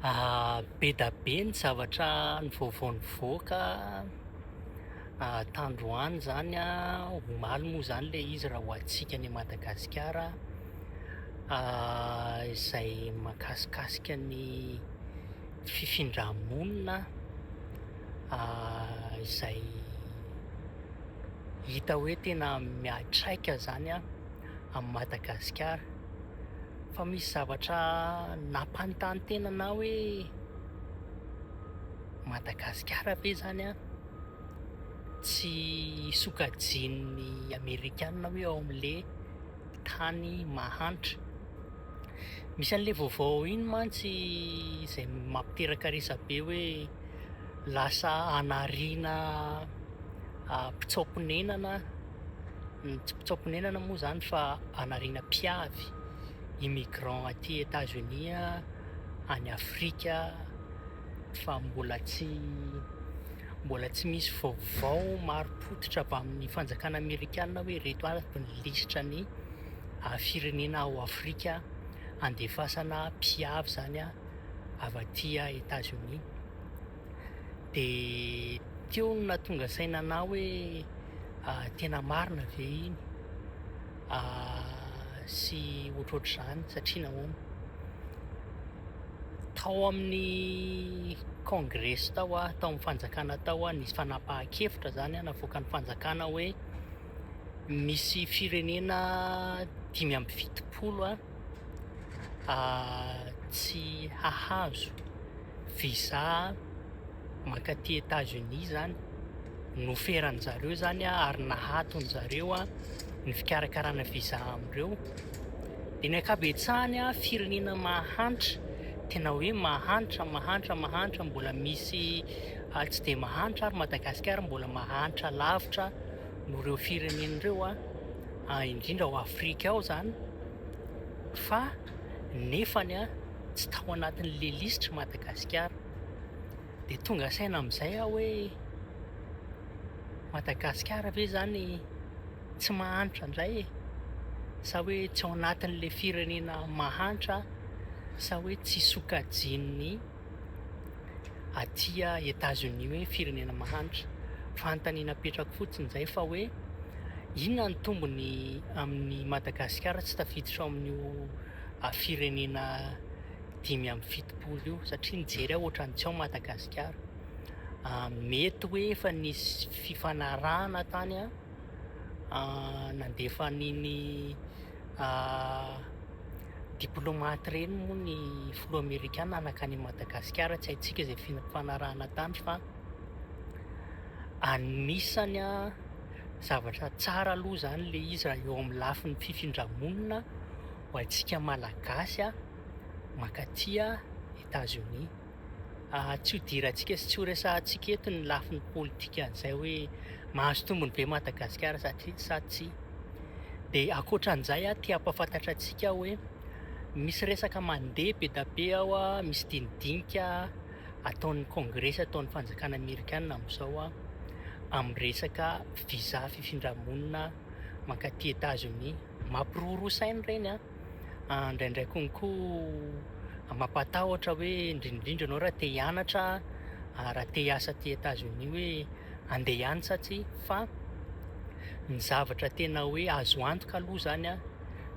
Be da be ny zavatra ny vaovao nivoaka tandroany izany an, omaly moa izany ilay izy raha ho antsika any Madagasikara, izay mahakasikasika ny fifindra-monina izay hita hoe tena miantraika izany an amin'i Madagasikara. Fa misy zavatra nampanontany tena anah hoe Madagasikara ve zany an tsy sokajian'ny amerikana hoe ao amin'le tany mahantra? Misy an'le vaovao iny mantsy izay mampiteraka resabe hoe lasa anariana mpitsoa-ponenana. Ny tsy mpitsoa-ponenana moa izany fa anariana mpiavy, immigrant aty Etats Unis, any Afrika, fa mbola tsy mbola tsy misy vaovao marim-pototra avy amin'ny fanjakana amerikana hoe ireto avy ny lisitra ny firenena ao Afrika andefasana mpiavy izany avy aty Etats Unis. Dia teo no nahatonga saina anah hoe tena marina ve iny sy ohatrohatr'izany satria nahoana? Tao amin'ny kongresy tao aho, tao amin'ny fanjakana tao aho, nisy fanapahan-kevitra izany navoakan'ny fanjakana hoe misy firenena 75 tsy hahazo visa mankaty Etats Unis izany, noferan-dry zareo izany ary nahaton-dry zareo ny fikarakarana visa amin'ireo. Dia ny ankabetsahany firenena mahantra, tena hoe mahantra, mahantra, mahantra, mbola misy tsy dia mahantra ary Madagasikara mbola mahantra lavitra noho ireo firenena ireo, indrindra ao Afrika ao izany, fa nefany tsy tao anatin'ilay lisitry Madagasikara. Dia tonga saina amin'izay aho hoe Madagasikara ve izany tsy mahantra indray e? Sa hoe tsy ao anatin'ilay firenena mahantra sa hoe tsy sokajian'ny aty Etats-Unis hoe firenena mahantra? Fanontaniana apetrako fotsiny izay fa hoe inona ny tombony amin'i Madagasikara tsy tafiditra ao amin'io firenena 75 io satria nijery aho ohatran'ny tsy ao Madagasikara. Mety hoe efa nisy fifanarahana tany an, nandefa an'iny diplaomaty ireny moa ny filoha amerikana nankany Madagasikara, tsy haintsika izay fifanarahana tany fa anisany an zavatra tsara aloha izany ilay izy raha eo amin'ny lafiny fifindra-monina ho antsika Malagasy mankaty Etats Unis. Tsy hodirantsika sy tsy horesahantsika eto ny lafiny politikan'izay hoe mahazo tombony be Madagasikara satria sa tsia. Dia ankoatran'izay aho te hampahafantatra antsika hoe misy resaka mandeha be dia be ao, misy dinidinika ataon'ny kongresy, ataon'ny fanjakana amerikana amin'izao amin'ny resaka visa fifindra-monina mankaty Etats Unis. Mampiroroa saina ireny an! Indraindray konko mampatahotra hoe indrindra indrindra ianao raha te hianatra, raha te hiasa aty Etats Unis hoe handeha ihany sa tsia? Fa ny zavatra tena hoe azo antoka aloha izany an,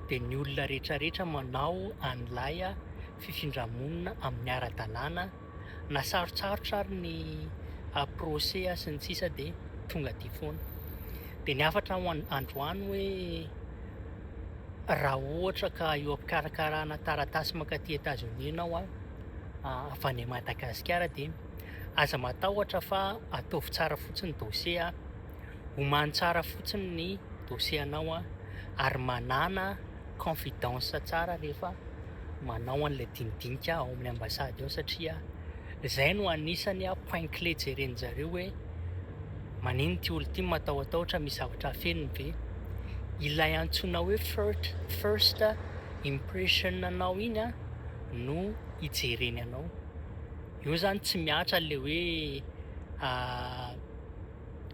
dia ny olona rehetra rehetra manao an'ilay fifindra-monina amin'ny ara-dalàna na sarotsarotra ary ny procès sy ny sisa dia tonga aty foana. Dia ny hafatra ho androany hoe raha ohatra ka eo am-pikarakarana taratasy mankaty Etats-Unis ianao an, avy any Madagasikara dia aza matahotra fa ataovy tsara fotsiny ny dossier an, omano tsara fotsiny ny dossier anao an, ary manàna confidence tsara rehefa manao an'ilay dinidinika ao amin'ny ambassade ao satria izay no anisany point clé jeren'ny zareo hoe manino ity olona ity matahotahotra misy zavatra afeniny ve? Ilay antsoina hoe first impression anao iny an no ijereny anao. Eo izany tsy mihatra ilay hoe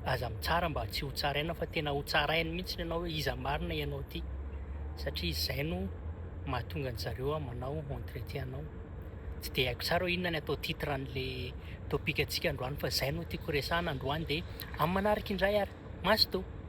aza mitsara mba tsy ho tsaraina fa tena ho tsarainy mihitsy ianao hoe iza marina ianao ity satria izay no mahatonga an-dry zareo manao entretien anao. Tsy dia haiko tsara hoe inona ny atao titre an'le topic antsika androany fa izay no tiako resahana androany dia amin'ny manaraka indray ary. Mazotoa!